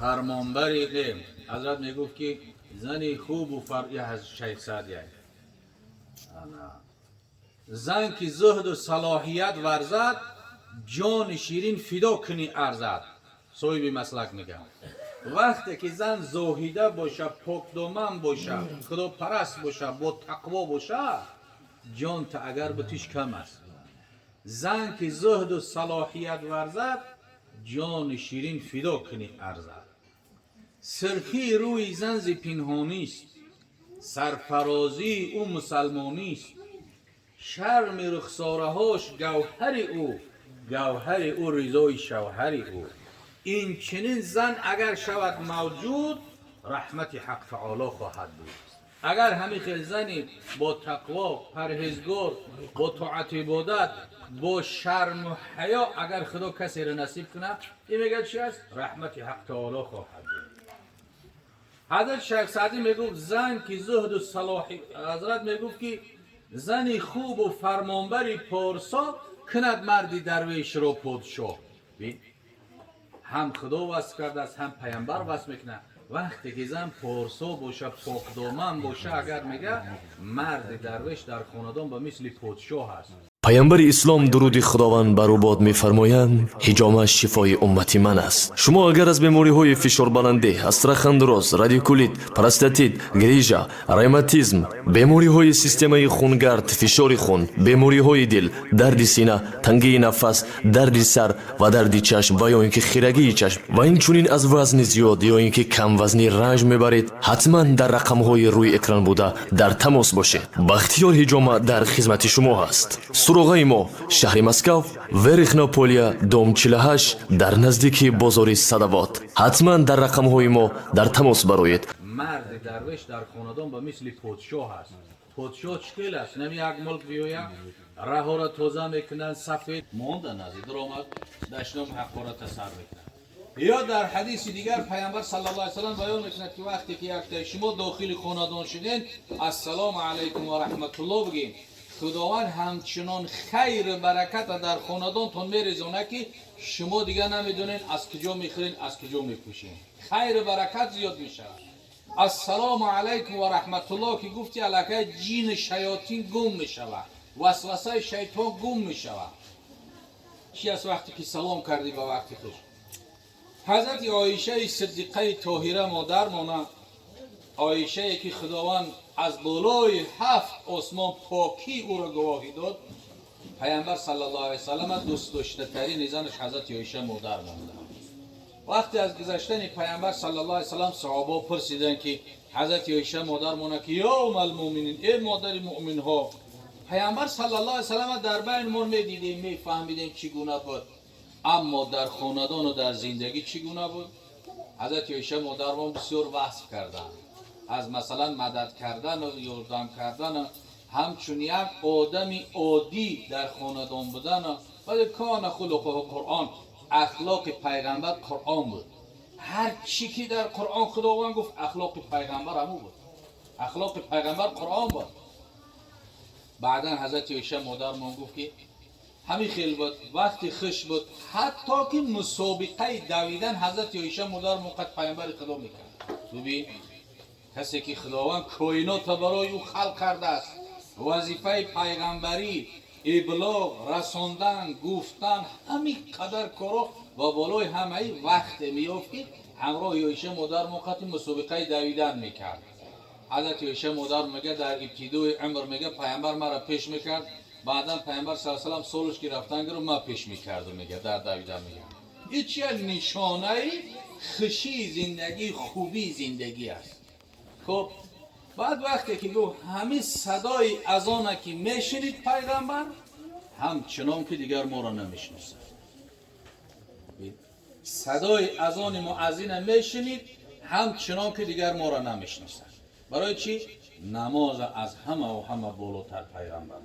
Фармонбари ҳазрат мегуфт, ки зани хубу фар Шайх Саъдия, зан ки зуҳду салоҳият варзад, ҷони ширин фидо кунӣ арзад. Соҳиби маслак мегӯяд, вақте ки зан зоҳида боша, покдоман боша, худопараст боша, бо тақво боша, ҷонта агар бутиш, кам аст. Зан ки зуҳду салоҳият варзад, ҷони ширин фидо кунӣ арзад. Сирхии рӯи зан зи пинҳонист, сарфарозии ӯ мусалмонист. Шарми рухсораҳош гавҳари ӯ, гавҳари ӯ ризои шавҳари ӯ. Ин чунин зан агар шавад мавҷуд, раҳмати Ҳақ таоло хоҳад буд. Агар ҳамин хел зани бо тақво, парҳезгор, бо тоат, ибодат, бо шарму ҳаё агар Худо касеро насиб кунад, ин мегӯяд, чи аст? Раҳмати Ҳақ таоло хоҳад буд. Ҳазрат Шайх Саъдӣ мегуфт, зан ки зуҳду салоҳи, ҳазрат мегуфт, ки зани хубу фармонбари порсо кунад марди дарвешро подшоҳ. Ҳам Худо васф кардааст, ҳам Паямбар васф мекунад. Вақте ки зан порсо боша, покдоман боша, агар мега, марди дарвеш дар хонадон ба мисли подшоҳ аст. Паямбари ислом, дуруди Худованд бар ӯ бод, мефармоянд: «Ҳиҷома шифои уммати ман аст». Шумо агар аз бемориҳои фишорбаландӣ, остеохондроз, радикулит, простатит, грижа, ревматизм, бемориҳои системаи хунгард, фишори хун, бемориҳои дил, дарди сина, тангии нафас, дарди сар ва дарди чашм ва ё ин ки хирагии чашм ва инчунин аз вазни зиёд ё ин ки камвазнӣ ранҷ мебаред, ҳатман дар рақамҳои рӯи экран буда дар тамос бошед. Бахтиёр Ҳиҷома дар хизмати шумо ҳаст. Суроғаи мо: шаҳри Москав, Верхнее Поле, дом 48, дар наздики бозори Садовод. Ҳатман дар рақамҳои мо дар тамос бароед. Марди дарвеш дар хонадон ба мисли подшоҳ аст. Подшоҳ чӣ хел аст? Нами як мулк биёя, раҳоро тоза мекунанд, сафед монда, назди даромад, дашном, ҳақората сар мекунад. Ё дар ҳадиси дигар Пайғамбар саллаллоҳу алайҳи васаллам баён мекунад, ки вақте ки яктаи шумо дохили хонадон шуден, «Ассалому алайкум ва раҳматуллоҳ» бигем, Худованд ҳамчунон хайру бараката дар хонадонтон мерезонад, ки шумо дигар намедонед, аз куҷо мехӯрен, аз куҷо мепӯшен. Хайру баракат зиёд мешавад. «Ассалому алайкум ва раҳматуллоҳ» ки гуфти, аллакай ҷини шаётин гум мешавад, васвасаи шайтон гум мешавад. Чи аст? Вақте ки салом кардӣ ба вақти хуш. Ҳазрати Оишаи Сиддиқаи Тоҳира, модармона Оишае, ки Худованд аз болои ҳафт осмон покии ӯро гувоҳӣ дод, Пайғамбар саллаллоҳу алайҳи васаллам дӯстдоштатарини занаш ҳазрати Оиша модар монда. Вақте аз гузаштани Пайғамбар саллаллоҳу алайҳи васаллам саҳобаҳо пурсиданд, ки ҳазрати Оиша модармона, ки ё уммал муъминин, э модари муъминҳо, Пайғамбар саллаллоҳу алайҳи васаллам дар байни мо медидем, мефаҳмидем, чӣ гуна буд, аммо дар хонадону дар зиндагӣ чӣ гуна буд? Ҳазрати Оиша модармон бисёр васф карданд, аз масалан мадад кардану ёрдам кардану ҳамчун як одами оддӣ дар хонадон будану. Вале кана хулқуҳу Қуръон, ахлоқи Пайғамбар Қуръон буд. Ҳар чӣ ки дар Қуръон Худованд гуфт, ахлоқи Пайғамбар ҳамун буд. Ахлоқи Пайғамбар Қуръон буд. Баъдан ҳазрати Оиша модармон гуфт, ки ҳамин хел буд, вақти хуш буд, ҳатто ки мусобиқаи давидан ҳазрати Оиша модармон қад Пайғамбари Худо мекард. Бибин, касе ки Худованд коинота барои ӯ халқ кардааст, вазифаи пайғамбарӣ, иблоғ расондан, гуфтан, ҳамин қадар коро ва болои ҳамаи вақте меёфт, ки ҳамроҳи Оиша модармон қати мусобиқаи давидан мекард. Ҳазрати Оиша модар мега, дар ибтидои умр, мега, Пайғамбар маро пеш мекард, баъдан Пайғамбар с салам солш ки рафтан гиру, ман пеш мекардам, мега, дар давидан. Мега, ин чи нишонаи хушии зиндагӣ, хубии зиндагӣ аст. Хуб, баъд вақте ки гуфт, ҳамин садои азона ки мешунид, Пайғамбар ҳамчунон ки дигар моро намешиносад. Садои азони муаззина мешунид, ҳамчунон ки дигар моро намешиносад. Барои чӣ? Намоза аз ҳамаву ҳама болотар Пайғамбар.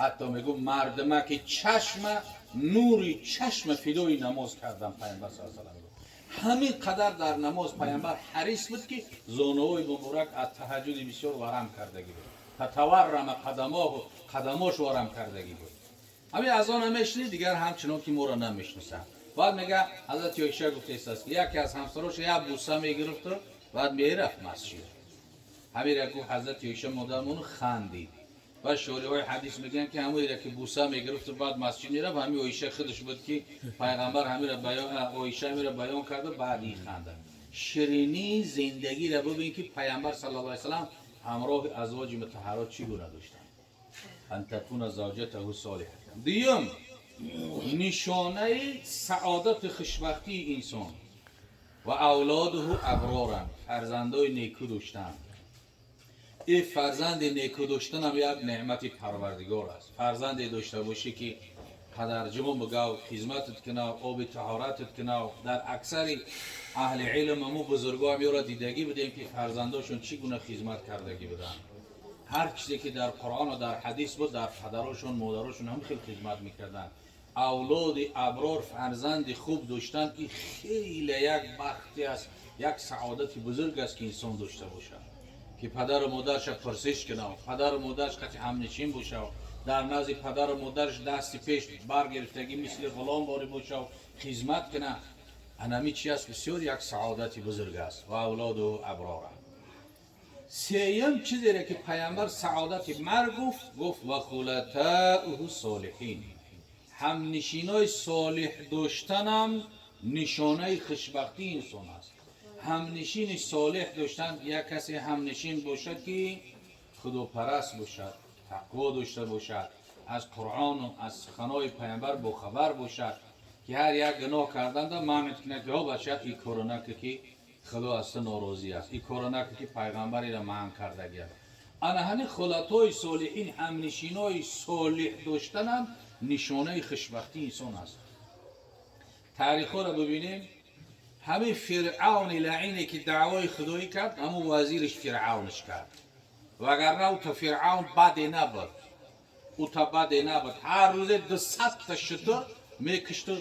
Ҳатто мегӯ, мардума ки чашма, нури чашма фидои намоз кардан. Пайғамбар с салам ҳамин қадар дар намоз Пайғамбар ҳарис буд, ки зонуҳои муборак аз таҳаҷҷуди бисёр варам кардагӣ буд. Татаваррама қадамоҳу, қадамош варам кардагӣ буд. Ҳамин азона мешунид, дигар ҳамчунон ки моро намешиносад. Баъд мега, ҳазрати Оиша гуфтааст, ки яке аз ҳамсарош як буса мегирифту, баъд мерафт масҷид. Ҳамира гуфт ҳазрати Оиша модармону хандид. Ва шориҳои ҳадис мегӯянд, ки ҳамоира ки буса мегирифту, баъд масҷид мерафт, ҳами Оиша худаш буд, ки пайғамбар ҳамира баён, Оиша ҳамира баён карда, баъд ин ханда. Ширинии зиндагиро бубин, ки пайғамбар саллаллоҳу алайҳи васаллам ҳамроҳи азвоҷи мутаҳҳарот чӣ гуна доштанд. Ан такуна завҷатаҳу солиҳатан. Дуюм нишонаи саодати хушбахтии инсон ва авлодуҳу аброран, фарзандои неку доштан. Ин фарзанди неку доштанам як неъмати Парвардигор аст. Фарзанде дошта бошӣ, ки падарҷон бигав, хизматат кунав, оби таҳоратат кунав. Дар аксари аҳли илм, аму бузургоам ёро дидагӣ будем, ки фарзандошон чӣ гуна хизмат кардагӣ буданд. Ҳар чизе ки дар Қуръону дар ҳадис буд, дар падарошон, модарошон ҳам хел хизмат мекарданд. Авлоди аброр, фарзанди хуб доштан, ин хеле як бахте аст, як саодати бузург аст, ки инсон дошта бошад, ки падару модарша пурсиш кунав, падару модарш қати ҳамнишин бошав, дар назди падару модарш дасти пеш баргирифтагӣ, мисли ғулом борӣ бошав, хизмат куна. Анами чи аст? Бисёр як саодати бузург аст. Ва авлоду аброра. Сеюм чизере ки пайғамбар саодати мард гуфт, гуфт: ва хулатауҳу солиҳин. Ҳамнишинои солиҳ доштанам нишонаи хушбахтии инсон аст. Ҳамнишини солиҳ доштан, як касе ҳамнишин бошад, ки худопараст бошад, тақво дошта бошад, аз Қуръону аз суханои пайғамбар бохабар бошад, ки ҳар як гуноҳ карданда манъ кунад, ки ҳо бача, ин корро накун, ки Худо аз ту норозӣ аст, ин корро накун, ки пайғамбареро манъ кардагӣ аст. Ана ҳамин хулатои солиҳин, ҳамнишинои солиҳ доштанам нишонаи хушбахтии инсон аст. Таърихҳоро бибинем, ҳамин Фиръавни лаине, ки даъвои худоӣ кард, ҳамун вазириш фиръавнш кард, вагарна ӯ та фиръавн баде набуд, ӯ та баде набуд. Ҳар рӯзе 200-та шутур мекушту,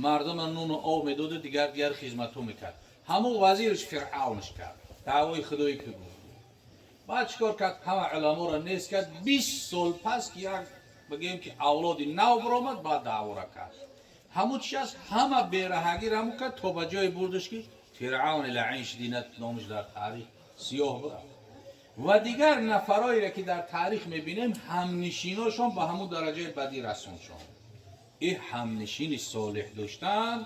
мардума нуну об медоду, дигар дигар хизматҳо мекард. Ҳамун вазириш фиръавнш кард, даъвои худоӣ ки гуфт. Баъд чӣ кор кард? Ҳама уламоро нест кард. 20 сол пас, ки як бигӯем, ки авлоди нав биромад, баъд даъвора кард. Ҳамун чи аст? Ҳама бераҳагир ҳамун кард, то ба ҷое бурдаш, ки фиръавни лаъин шидинат, номаш дар таърих сиёҳ бурафт. Ва дигар нафароере, ки дар таърих мебинем, ҳамнишиношон ба ҳамун дараҷаи бадӣ расоншон. Ин ҳамнишини солиҳ доштан,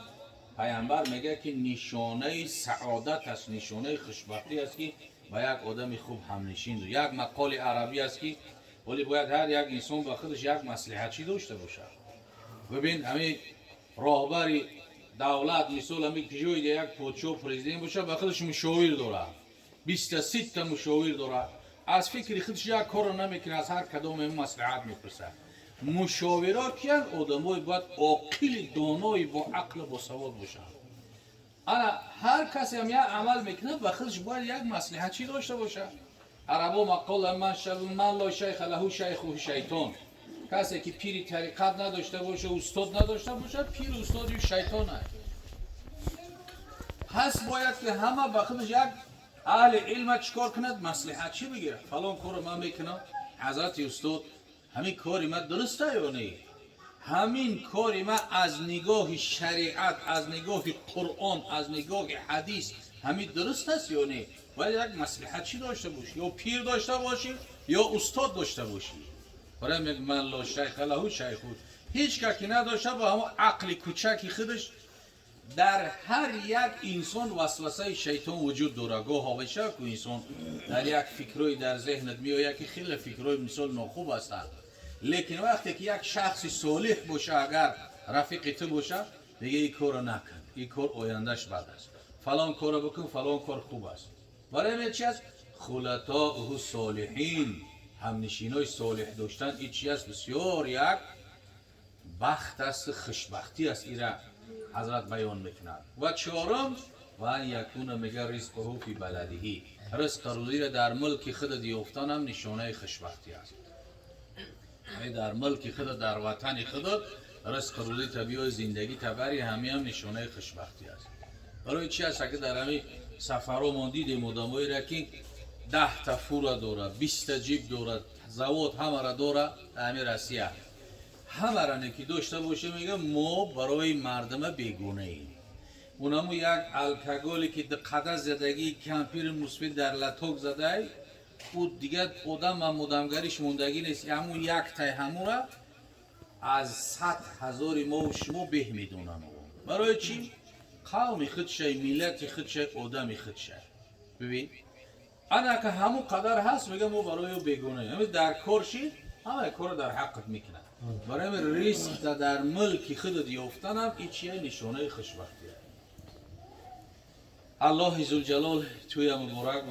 пайғамбар мегӯяд, ки нишонаи саодат аст, нишонаи хушбахтӣ аст, ки ба як одами хуб ҳамнишин. Як мақоли арабӣ аст, ки вале бояд ҳар як инсон ба худаш як маслиҳатчӣ дошта бошад. Бибин, ҳамин роҳбари давлат, мисол, ҳамин ҷои як подшоҳ, президент бошад, ба худаш мушовир дорад, биста ситта мушовир дорад. Аз фикри худаш як корро намекунад, аз ҳар кадоме маслиҳат мепурсад. Мушовиро киянд? Одамои бояд оқили, донои, бо ақлу босавод бошанд. Ана ҳар касе ҳам як амал мекунад, ба худаш бояд як маслиҳатчӣ дошта бошад. Арабо мақола: ман ло шайха лаҳу шайхуҳу шайтон. Касе ки пири тариқат надошта боша, устод надошта бошад, пири устоди шайтон аст. Пас бояд ки ҳама ба худаш як аҳли илма чӣ кор кунад? Маслиҳатчӣ бигирад. Фалон корро ман мекунам, ҳазрати устод, ҳамин кори ман дуруста ё не? Ҳамин кори ман аз нигоҳи шариат, аз нигоҳи Қуръон, аз нигоҳи ҳадис ҳамин дуруст аст ё не? Бояд як маслиҳатчӣ дошта бошӣ, ё пир дошта бошӣ, ё устод дошта бошӣ. Барои мег: ман ло шайха лаҳу шайху. Ҳеҷ ка ки надошта, ба ҳамон ақли кӯчаки худаш. Дар ҳар як инсон васвасаи шайтон вуҷуд дорад. Гоҳо беша ку инсон дар як фикрҳои дар зеҳнат меояд, ки хеле фикрҳои, мисол, нохуб ҳастанд. Лекин вақте ки як шахси солиҳ боша, агар рафиқи ту боша, мега: ин корро накун, ин кор ояндаш бад аст, фалон корро бикун, фалон кор хуб аст. Барои ҳамин чи аст? Хулатоуҳу солиҳин, ҳамнишинои солиҳ доштан, ин чи аст? Бисёр як бахт аст, хушбахтӣ аст. Ира ҳазрат баён мекунад. Ва чорум: ва ан якуна, мега, ризқуҳу фи баладиҳи. Ризқу рӯзиро дар мулки худат ёфтанам нишонаи хушбахтӣ аст. Яъне дар мулки худат, дар ватани худат ризқу рӯзӣ табиёи зиндагӣ табари, ҳамиам нишонаи хушбахтӣ аст. Барои чи аст? Агар дар ҳамин сафарҳо дидем одамоеро, ки 10-та фура дорад, 20-та ҷип дорад, завод ҳамаро дорад, дар ҳамин Россия. Ҳамара неки дошта боше, мега, мо барои мардама бегунаем. Унаму як алкоголе ки қада задагии кампири мусфид дар латок задай, ӯ дигар одамам одамгариш мондагӣ нест. Ҳамун як тай ҳамура аз 100 000 мову шумо беҳ медонанд. Барои чӣ? Қавми худшай, миллати худшай, одами худшай. Бибин, анака ҳамун қадар ҳаст, мега, мо барои ӯ бегунаем. Ҳами дар кор шид, ҳамаи корро дар ҳаққат мекунад. Барои ҳамин ризқта дар мулки худат ёфтанам ин чия? Нишонаи хушбахтия. Аллоҳи зулҷалол туя муборак.